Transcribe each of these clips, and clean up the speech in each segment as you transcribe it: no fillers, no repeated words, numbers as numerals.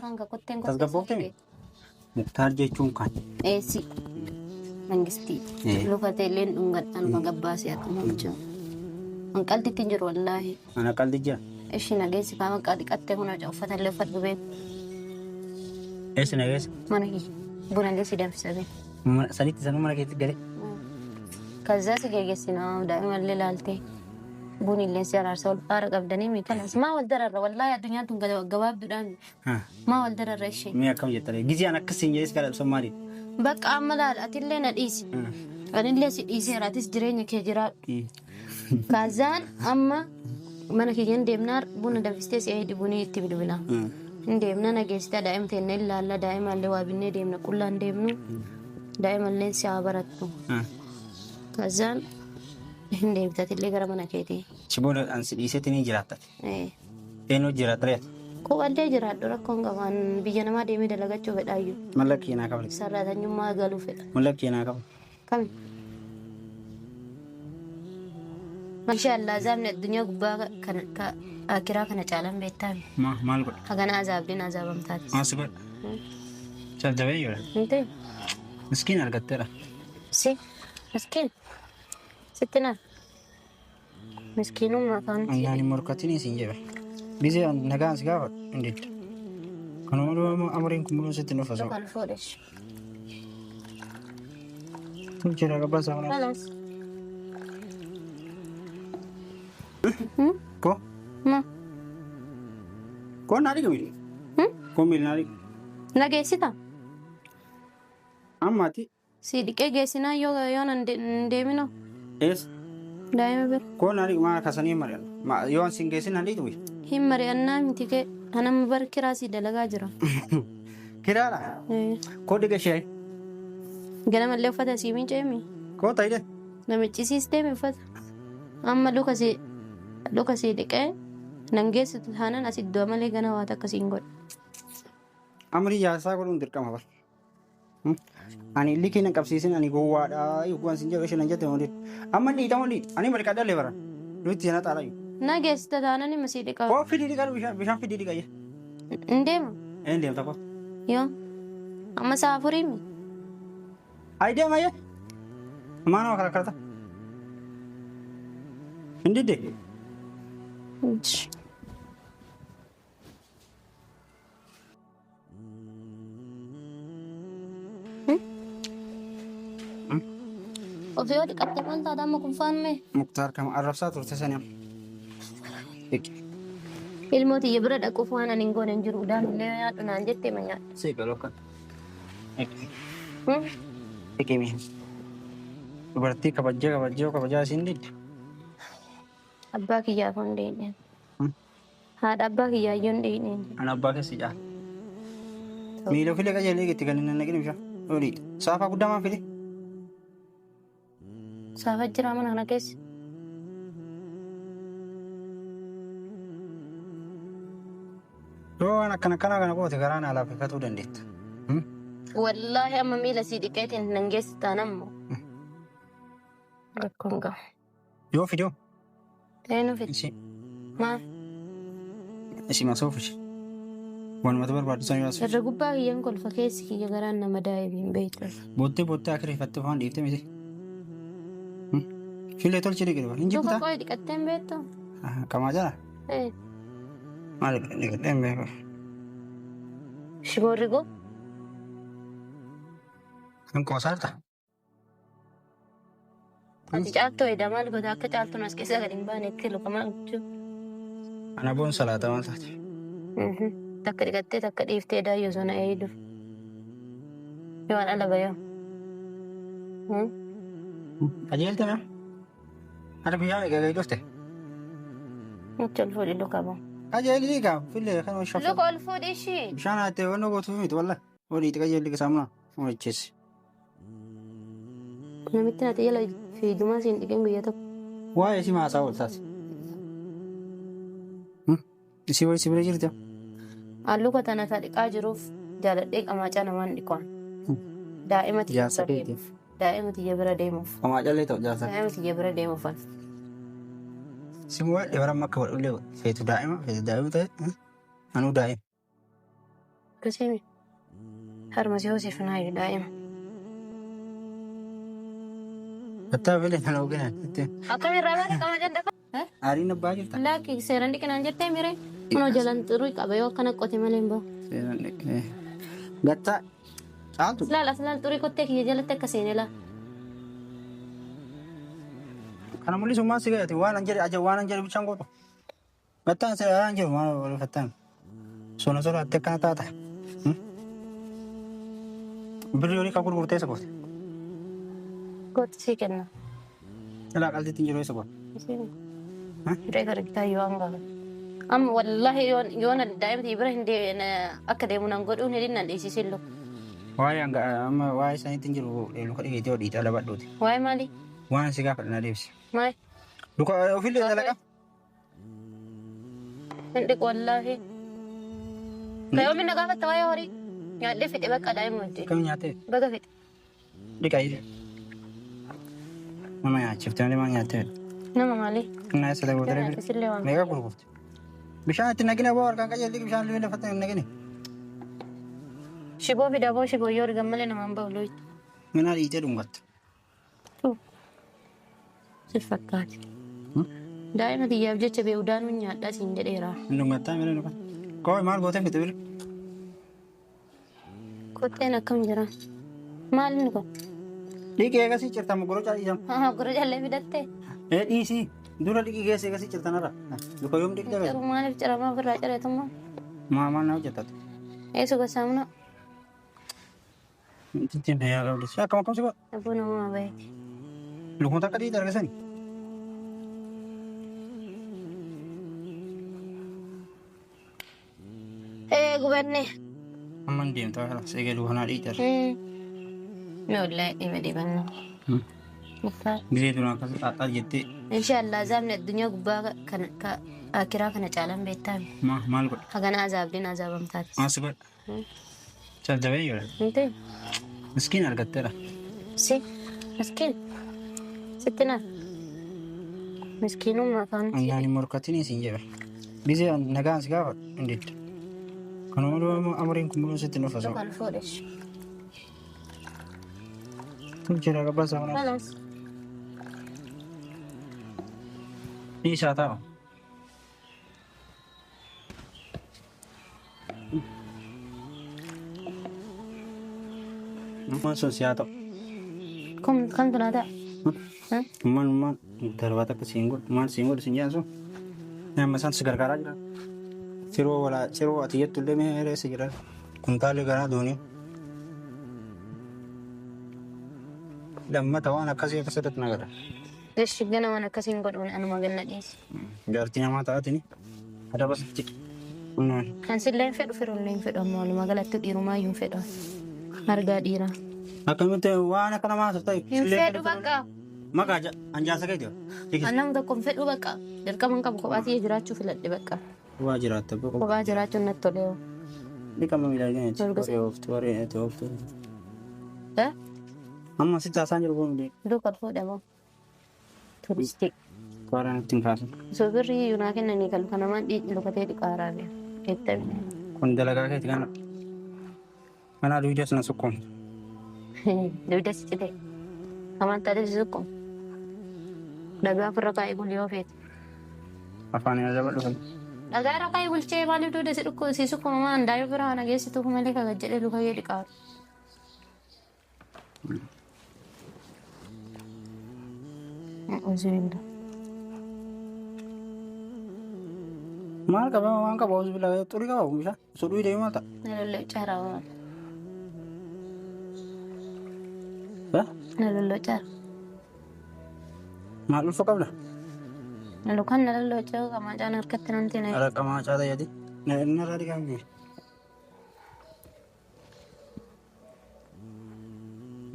Hanga kotteen kottee Tasgabboofte mi? Muktaar jechuun kan. Eessi. Mangistii. Luka teelleen dhungadhaan magabbaasee akkuma jechuun. Hanqaltitti hin jiru wallaahi. Ana qaldi jira. Ishi nageessi kaama dhiqattee kun uffata illee uffadhu beeku. Eessi nageessa? Mana kiyya. Buna illee si danfisa beeku. Sanitti sanuu mana keetti galee. Kazzaa si geggeessina daa'ima illee laaltee. Buni illee si araarsa wal faara qabdanii miikalas. Maa wal dararra wallaahi addunyaan tun gabaabduudhaan. Maa wal dararra ishee. Mee akkam jettare? Gizee an akkas siin jedhes kadhatu sun maali? Bakka amma laal atillee na dhiisi. Anillee si dhiiseera atis jireenya kee jiraadhu. Kaazaan amma mana kiyyan deemnaa buna danfistee si eedi bunii itti bilbila. Hin deemna na geessita daa'ima teenne ilaalla daa'ima illee waa binnee deemna qullaan deemnu daa'ima illee si haa barattu. Kaazaan hin deemta atillee gara mana keetii. Si booda an si dhiisetti ni jiraatta. Eenyu jiraata reet? Kophallee jiraadhu rakkoon qabu an biyya namaa deemee dalagachuu fedhaayyuu. Mallaqa kee naa qabdi. Sarraatanyummaa galuu fedha. Mallaqa kee naa qabdi. Kami? Masha Allah azaabni addunyaa gubbaa kana ka akiraa kana caalan beektaami. Maal godha? Hagana azaabdin azaabamtaatis. Maal si godha? Jajjabee jira. Hin Miskiin argatteera. Si miskiin sitti naan. Miskiinummaa afaan Annaan hin morkatin isin jedhe. Gizee an nagaan si gaafadhu hin didde. Kanuma dura amriin kun mul'uu sitti nuuf osoo. Kan fuudhes. Jira qabbaa isaa Kalas. Ko? Ma. Ko naa dhiqe miidhe? Ko miidhe naa dhiqe? Na geessita? Ammaati. Si dhiqee geessinaa yoo yoon hin deeminoo? Eessa? Daa'ima bira. Koo na dhiqu maa kasanii hin mari'annu. Ma yoo an sin geessin na dhiqu. Hin mari'annaa miti kee. Anamma bar kiraa si dalagaa jira. Kiraadha. Eh, Koo dhiqa ishee. Ganamallee uffata sii miiceemi. Koo ta'e. Na miccisiistee mi uffata. Amma luka sii dhiqee nan geessitu taanaan as iddoo malee gana waa takka siin godha. Amrii jaarsaa godhuun dirqama bar. Ani illi kee nan qabsiisin ani gowwaadha yookaan sin jedhu isheen nan jette malee. Amma inni dhiitamu inni ani marqaa dhalee bara. Nuti na xaala. Na geessita taanaan ima sii dhiqa. Koo fidii dhiqa bishaan bishaan fidii dhiqa. Hin deema. Een deemta koo. Yoo. Amma sa'a afurii mi? Ayi deema yee. Maa nama karakkarta. Hin didde. Ofii yoo dhiqatte maal taata amma kun faan mee? Muktaar kam arrabsaa turte sani amma. Dhiqi. Ilmoo tiyya bira dhaquuf waan ani hin goone hin jiru. Udaan illee yoo nyaadhu naan jettee ma nyaadha. Siqa lokka. Dhiqi. Dhiqi mee. Dubartii kabajjee kabajjee yoo kabajaa isiin didde. Abbaa kiyyaaf hin deemne. Haadha abbaa kiyyaa iyyuu hin dhiine. Ana abbaa keessa caala. Miila ofiilee qajeelee itti kan hin naqin bishaan. Olii saafaa guddaa maan fide? Saafa jira mana kana keessa. Yoo waan akkana akkanaa kana goote garaa naa laaffifatuu dandeetta. Wallaahi amma miila sii dhiqeetiin nan geessi taanaan immoo. Rakkoon qabu. Yoo fidoo. Eenyu fide? Isi Maal? isi masoo fide. Waanumatu barbaadu san yoo as Irra gubbaa kiyyaan kolfa keessi kiyya garaan nama daa'im hin beektu. Boottee boottee akireeffattee afaan dhiiftee miti. Filee tolchi dhiqe hin Luka jibbitaa? qoy dhiqattee hin beektu? Kamaa jala? Eh, Maal dhiqadhee hin beeku. Shiboo rigoo? Kan qoosaa jirta? Ati caaltuu edaa maal goota akka caaltuun as keessaa gadi hin baane itti luka maal gochuu? Ana boon salaata maal taate? Takka dhiqattee takka dhiiftee edaa yoo sana eeydu. Yoo an ala bayoo. Qajeelte mee? Ati guyyaa meeqa gadi dhufte? Nutti ol fuudhi luka boo. Qajeelii gaa fillee kan shafa. Luka ol fuudhi ishii. Bishaan haatee waan gootuuf miti wallah. Olii qajeelli saamunaa. Hojjeesse. Namitti ati jala fiigumaa siin dhiqin guyyaa tokko. Waa'ee isii maasaa ol taate. Isii wayii si bira jirti. Halluu katana ta dhiqaa jiruuf jaaladhee qamaacaa namaan dhiqaan. Daa'ima tiyya Jaarsa bira keetiif. deemuuf. Daa'ima tiyya bira deemuuf. Qamaa callee ta'u jaarsa. Daa'ima tiyya bira deemuuf. Si waa'ee bara amma akka godhullee feetu daa'ima feetu daa'ima ta'e anuu daa'ima. Akkasii harma si hoosifnaa jiru daa'ima. Battaa filee kana oogina. Akkamirraa baate qama jaddafa? Aariin abbaa jirta. Laakki seeraan dhiqinaan jettee miree? Kunoo jalaan xurii qaba yoo akkana qote malee hin bahu. Seeraan dhiqee. Gattaa caaltu. Laal as laal xurii kottee kiyya jalatti akka seene laal. Kana mul'isu maal si gayyate waan an jedhe aja waan an jedhe bichaan gootu. Gattaan seeraan jiru maal wal fattaan. Sona sodaatte akkana taata. Birrii olii kan gurgurtee isa goote. Gootu sii kenna. Ilaa qaldiitti hin jiru isa goote. Hiree gargitaa yoo an gaafa. Amma wallaahi yoon daa'imti bira hin akka deemu nan godhuun hidhin nan dhiisisin lu. Waa'ee hanga amma waa'ee isaaniitti hin jiru luka dhigeetee hodhiitaa labadhuuti. Waa'ee maali? Waan si gaafadha na deebisi. Maali? Luka ofillee dalaqa. Hin dhiqu wallaahi. Ka yoomi na gaafatta waa'ee horii? Nyaadhee fixe bakka daa'ima wajjin. Akkam nyaattee? Baga fixe. Dhiqa ile. Nama nyaachifte malee maal nyaattee? Nama maali? Innaa isa ta'e Yoo nyaatte sillee waan. Meeqa gurgurte? Bishaan itti naqine boo harkaan qajeelli bishaan illee lafatti hin naqine. Shiboo fidaa boo shiboo yoo argan malee namaan bahu looyitti. Minaa dhiitee dhungatta. Si fakkaate. Daa'ima kiyyaaf jecha bee udaanuun nyaadhaa siin jedheera. Hin dhungattaa malee dhuga. Koo maal gootee fite biri? Kotteen akkam jira? Maal inni kun? Dhiqii eegasii cirtamu gorocaa dhiisama. Haa gora jallee fidattee? Ee dhiisii dura dhiqii geesse eegasii cirtanarra. Luka yoom dhiqxee Ciru maaliif ciramaa ofirraa cireetummaa? Maa maal na hojjetate? Eessu gasaamuna? Ittiin fayyaa qabdi. Akkam akkam si godha? Abboo namaa baheeti. Lukuma takka dhiita argasani. Ee gubanne. Amma hin deemta eegee lukanaa dhiita. Mee wallaahi dhiba dhibanna. Muktaar. Gisee duraan akkas xaaxxaa jettee Inshaallah azaabni addunyaa gubbaa kana ka akiraa kana caalan beektaa. Maal godha? Hagana azaabdiin azaabamtaatis. Maal si godha? Caccabee jira. Inte Miskiin argatteera. si miskiin sitti na miskiinummaa afaan Anaan hin morkatin siin jedhe. Gisee nagaan si gaafadhu hin didda. Kanuma amriin kun mul'in sitti nuuf osoo. Kan fuudhes. Tolcheera qabbaa isaa mana. Kanas Dhiisaa taa'u. Ummaan sun si haa ta'u. Kun kamtu naa ta'a? Ummaan ummaan darbaa takka siin godhu maal siin godhu siin jedhan sun. Amma isaan si gargaaraa jira. Ciroo walaa ciroo ati jettu illee mee eessa jira? Kuntaalli garaa doonii. Lammata waan akkasii akkasirratti nagara. Eshi gana waan akkasiin godhuun anuma ganna dhiisi. Jaartii namaa taatini adaba sitti. Kan sillee hin fedhu firullee hin fedhu amma walumaa galatti dhiirumaa iyyuu hin fedhu. Argaa dhiiraa. Akkamitti waan akka namaa haasofta? Hin fedhu bakka. Maqaa anjaasa keeti. An nama tokko hin fedhu bakka. Dirqama hin qabu kophaa jiraachuu filadhe bakka. Waa jiraatta. Kophaa jiraachuun natti tolee. Dhiqama miidhagina jechuudha. Dorgosa. Waree ooftu waree ooftu. Eh? Amma sitti haasaan jiru kun Duuka fuudhe moo? Turistii. Waraan ittiin kaasan. Osoo birrii iyyuu naa kennanii kan luka namaan dhiiqni lukatee dhiqaaraa beeku. Eettami. Kun dalagaa keeti kana. Mana duujas na sukkuumtu. Dugda si cite. Hamaan taatee si sukkuum. Dhagaa ofirra kaa'ee buli yoo feete. Afaan irra dabadhu kan. Dhagaa irra kaa'ee bulchee maaliif dugda si dhukku si sukkuuma maan daa'ima bira waan geessituuf malee kaga jedhee luka kee dhiqaaru. Uzubillah. Maal qaba waan qaba osoo bilaa xurii qaba bishaan osoo dhuyi deemu maal ta'a? Na lollocaara waan. Eh? Na lollocaara. Maal ulfa qabda? Lukaan na lolloocaa qamaa harkatti namti na. Ala qamaa caala yaadi. Narraa dhiqaa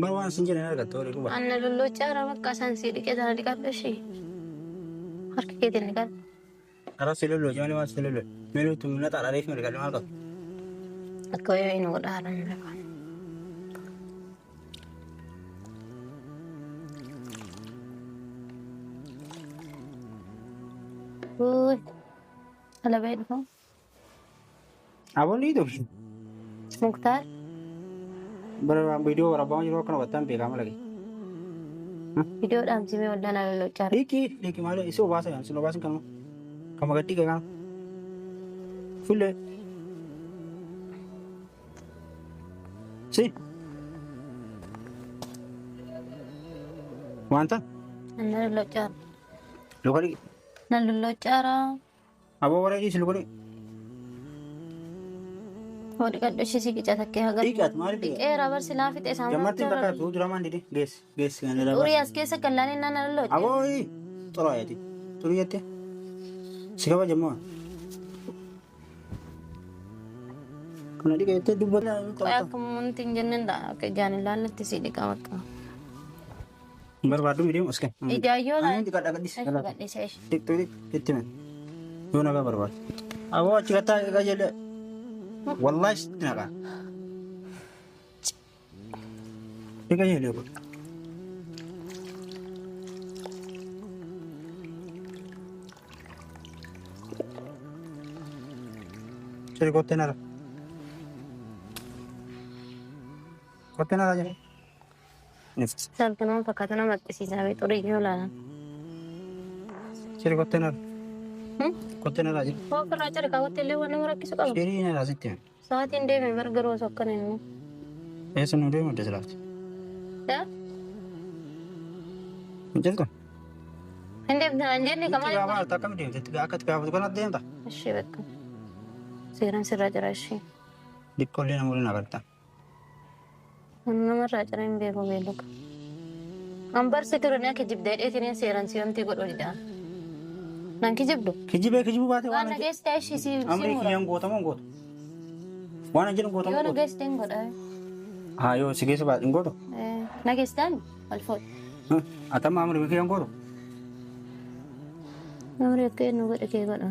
Bar waan sin jedhan argatta horii quba. Anna lollocaara bakka isaan sii dhiqee sana dhiqadhu ishee. Harka keetiin dhiqadhu. Karaa si lolloocaa malee maal si lolloocaa? Meeloo na xaadhaa reef mirga maal qabu? Akka wayii nu godha haadhaan beekaa. Uy. Ala bahee dhufa. Aboon dhiitu. Muktaar. Bara waan viidiyoo waraabamaa jiru akkana wattaan beekaa malage. Viidiyoo dhaamsimee waldaa na lollochaara. Dhiqii dhiqii malee isi obaasa yaan sin obaasin kanuma. Kama gad dhiqe kana. Fuullee. Si. Wanta Na lollochaara. luka dhiqi. Na lollochaara. Aboo waree dhiisi luka dhiqi. Hoo dhiqadhu ishee si qica takkee haga. Dhiqaat maaliif dhiqa? Dhiqeera barsi naa fixe isaan Jammartiin takka tuu dura maan dide geessi geessi kan irraa Xurii as keessa gallaan innaa na lolloche. Aboo xuraa jetti. Xurii jette. Si kabajamoo. Kana dhiqa jettee dubbata. Qoy akka wanti hin jenneen akka ijaan hin laalletti si dhiqa bakka. Barbaaddu miidhee as kenna. Ijaayyoo Ani dhiqadha gadhis. Gadhisa ishee. Dhiqxuu dhiq itti hime. Yoo nagaa barbaadu. Aboo achi gattaa qajeelee. Wallaahi sitti naqaa. Dhiqa jeelee godhu. Siri kottee nara. Kottee nara jedhe. Nifti. Salphi nama fakkaata nama haqqisiisaa bee xurii yoo ilaalan. Siri kottee nara. Kottee nara jedhe. Hoo ofirraa cire kaawwatte illee waan nama rakkisu qaba. Siri nara sitti hime. Sa'aatiin deeme bar garuu osoo akkana hin Eessa nu deemu adda silaafti. Yaa? Hin jirtu. Hin deemtan hin jenne Itti kamaa. gaafata akkam deemte itti akka itti gaafatu kanatti deemta. Ishee bakka. Seeraan sirraa jira ishee. Diqqoollee nama waliin agarta. Namarraa cira hin beeku beeluka. An barsi ture na kijibda jedheetiin seeraan si wanti godhu dida. Nan kijibdu. Kijibee kijibuu baate Waan waan na geessite ishee si si amrii mura. kiyyaan gootamoo hin gootu. Waan hin jedhu gootamoo Yoo hin na gootu. geessite hin godha. Haa yoo si geessa baate hin gootu. Na geessitaan wal fuudhu. Atamma amrii kiyyaan gootu. Namni akka eenyu godhe kee godha.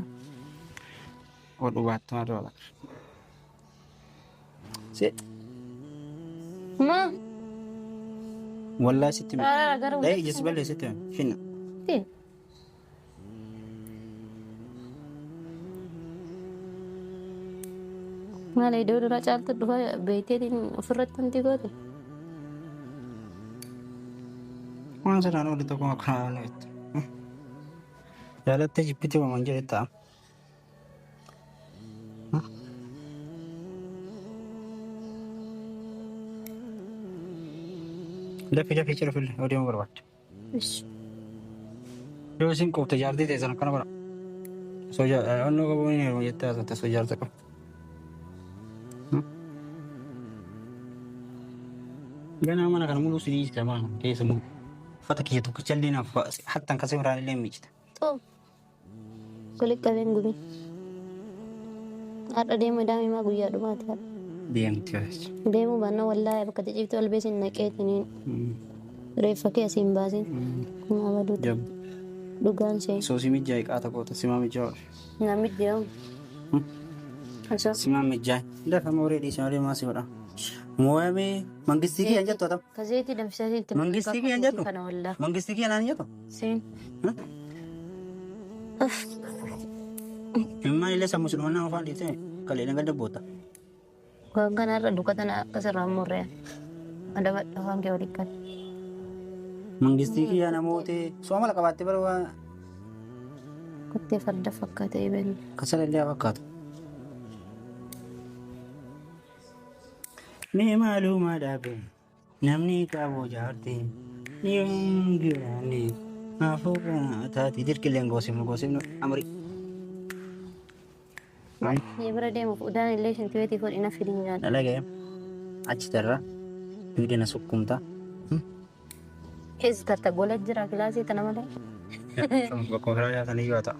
Godhu baattu haa ta'u. Si Maa? wallaahi sitti hime. Gara Dhahee ija si balleesse sitti hime. Finna. Ti. Maal iddoo dura caaltu dhufa beekteetiin ofirratti wanti goote. Waan sanaan oli tokko akkanaa waan jettu. Jaalattee jibbitee waan jedhe ta'a. Dafii dafii cira fille yoo deemuu barbaadde. Ish. Yoo isin quufte jaartii teessan akkana godha. Osoo onnoo qabu ni heeruma jettee haasofte osoo jaarsa qabu. Ganaa mana kana muluu si dhiista mana kana keessa mulu. Uffata kiyya tokkicha illee naaf hattan kasee biraan illee miicita. Xoo. Walitti qabeen gubin. Har'a deemu daa'ima guyyaa dhumaati har'a. Deemti jechuudha. Deemuu baannaa wallaahi bakka cicciiftuu albeesin naqeetiniin reeffa kee asiin baasin. Nama baduuti. Jabba. Dhugaan see. Soosii mijaa'e qaata koota simaa mijaa'e. Namni deemu. Osoo Simaa mijaa'e. Lafa mooree dhiisee malee maasii godha. Mooyamee mangistii kiyya hin jettu atam. kazeetii danfisee itti Mangistii kiyya hin jettu. Kana wallaahi. Mangistii kiyya naan hin jettu. Seen. Ilmaan illee sammuu sidhumannaa afaan dhiisee kaleeleen gadda boota. Waan kanarra duka tana akkasirraa murree. Adabadha afaan kee walitti qabi. Mangistii kiyya namoota soo mala qabaattee bara waa Kottee farda fakkaata eebenni. kasala illee haa fakkaatu. Ni maaluma dhaabe namni qabu jaartii ni giraani hafuura taati dirqilleen goosifnu goosifnu amri. Ni bira deemuuf udaan illee shintibeetii fuudhina fidin nyaadha. Dhalagee achi tarra duude na sukkumta. Keessa tarta gola jira kilaasii tana malee. Bakka biraa nyaatanii yoo ta'a.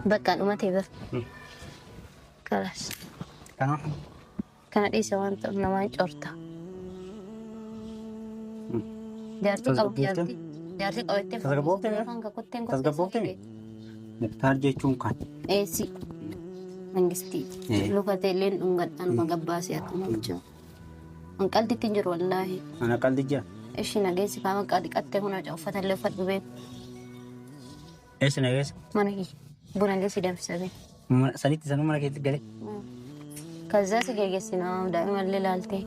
Bakka dhumatee bira. Kalaas. Kanaaf Kana dhiisa waan ta'uuf namaan corta. Jaartii qabu Tasgabboofte? jaartii. Jaartii qabattee Tasgabboofte mira? Afaan kakotteen Tasgabboofte mira? Muktaar jechuun kan. Eessi. Mangistii. Luka teelleen dhungadhaan magabbaasee akkuma jechuudha. An qalditti hin jiru wallaahi. Ana qaldi jira. Ishi nageessi kaama dhiqattee kun uffata illee uffadhu beeku. Eessa nageessa? Mana kiyya. Buna illee si danfisa beeku. Sanitti sanuu mana keetti galee. Kazaa si geggeessina daa'imallee laaltee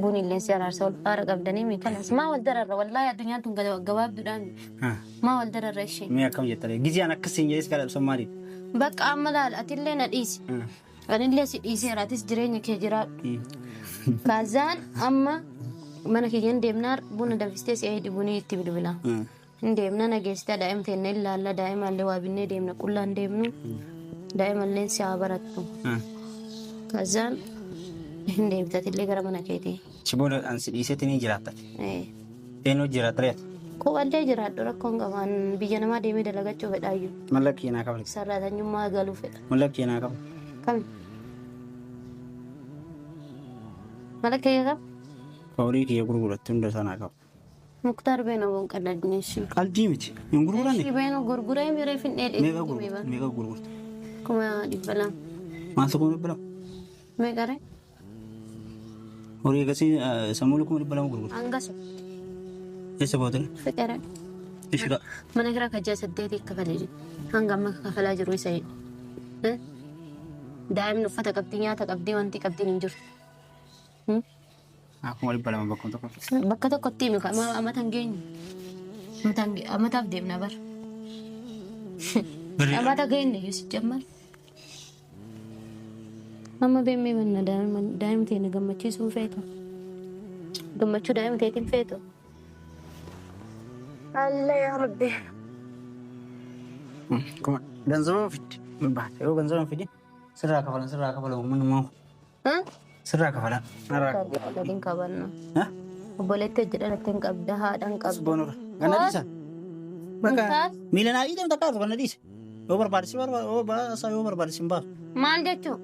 buni illee si araarsa wal faara qabdanii mi kanas maa wal dararra wallaahi addunyaan tun gabaabduudhaan maa wal dararra ishee. Mee akkam jettare? Giziyaan akkas siin jedhes kadha ibsan maali? Bakka amma laal atillee na dhiisi. Anillee si dhiiseera atis jireenya kee jiraadhu. Kaazaan amma mana kiyyan deemnaa buna danfistee si eedi bunii itti bilbila. Hin deemna na geessita daa'ima teenne ilaalla daa'imallee waa binnee deemna qullaan deemnu daa'imallee si haa barattu. Kaazaan hin deemtatillee gara mana keetii. Si booda an si dhiisetti ni jiraatta. Eenyu jiraatta reeti? Kophallee jiraadhu rakkoon qabaan biyya namaa deemee dalagachuu fedhaayyuu. Mallaqa kee naa kafali. Sarraatanyummaa galuu fedha. Mallaqa kee naa kafali. Kami? Mallaqa kee qaba? Horii kiyya gurguratti hunda isaa naa qaba. Muktaar beena boon qalladni ishii. Qalbii miti. Hin gurguranne. Ishii beena gurguree miree finnee Meeqa dheetti gurgurte? Meeqa gurgurte? 200,000. Maaltu 200,000? Meeqare? Horii akkasii sammuu 200,000 gurgurte. Hangasu. Eessa goote? Fiqere. Ishira. Mana kiraa kajjaa 8 kafalee jiru. Hanga amma kafalaa jiru isa jedhu. Daa'imni uffata qabdi, nyaata qabdi, wanti qabdi hin jiru. 200,000 bakka tokko. Bakka tokkotti himi amata hin geenye. Amataaf deemna bara. Amata geenye iyyuu si jammar. Amma beemmee manna daa'ima teenya gammachiisuu feetu. Gammachuu daa'ima teetiin feetu. Allah yaa Rabbi. Kuma ganzaba fiddi. Baate yoo ganzaba fiddi sirraa kafalan sirraa kafalan uummanni maa sirraa kafalan. Gadiin kabanna. Obboleetti hojii dhalatte hin qabda haadha hin qabda. Boonura. Ganna dhiisa. Bakka miila naa dhiitan takka ganna dhiisa. Yoo barbaade si barbaade yoo baasa yoo barbaade si hin baasu. Maal jechuu?